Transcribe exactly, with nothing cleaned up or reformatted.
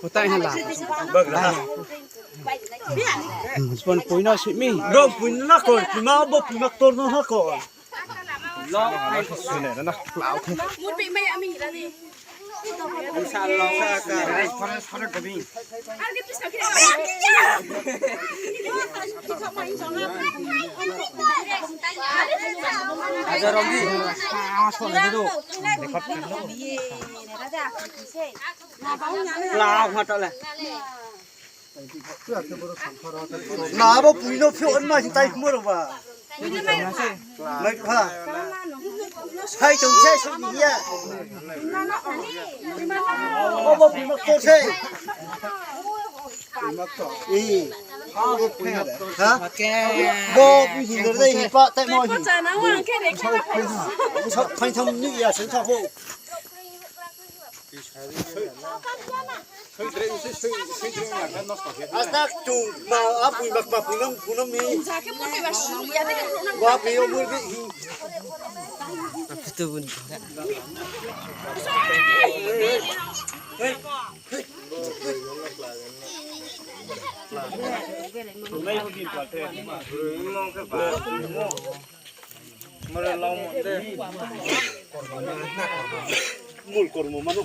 Utai hala. Bagra. Spon puino simi. Rong puino na ko, pima bo pima tor no ha ko. Lo, ai ko sine na. Lau the. Murbi mai ami la ni. Insya Allah, sa ka. Aja rong di. Lau ha ta le. Na bo puino phio ma hin tai mo ro ba. Mai kha. Sai tong sai so ni ya. Bo bo puino ko se. I. Ha? Bo bi hin de hi pa tai mo hin. Sa phai tham ni ya sen sa ho. Astak tu ma apui mak ma punam punam ni. Wa pi o mur bi. Apa tu bun. Mul kormo mano.